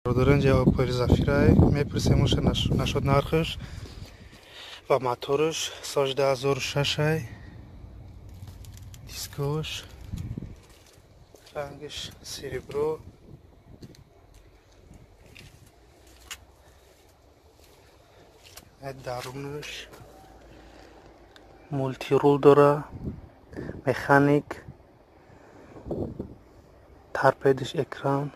Бародарон, ҷавобҳои Зафирай мепурсем уша нашуд нархш ва моторш. Соли 2006, дискош, рангш серебро. Дарунаш мултирул дора, механик, торпедиш, экран.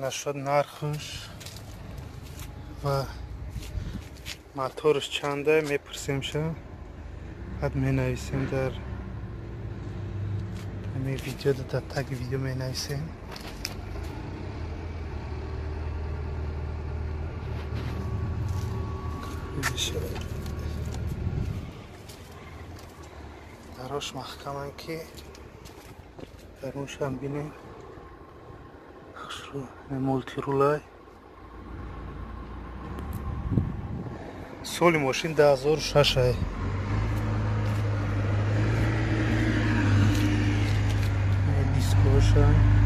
Нашуд нархш ва моторш чанда, мепурсемша, баъд менависем дар ҳамин видео, дар таги видео менависем. Дарош маҳкаман, ки даруншам бинем. Мултирулай. Соли мошин 2006. Дискоша.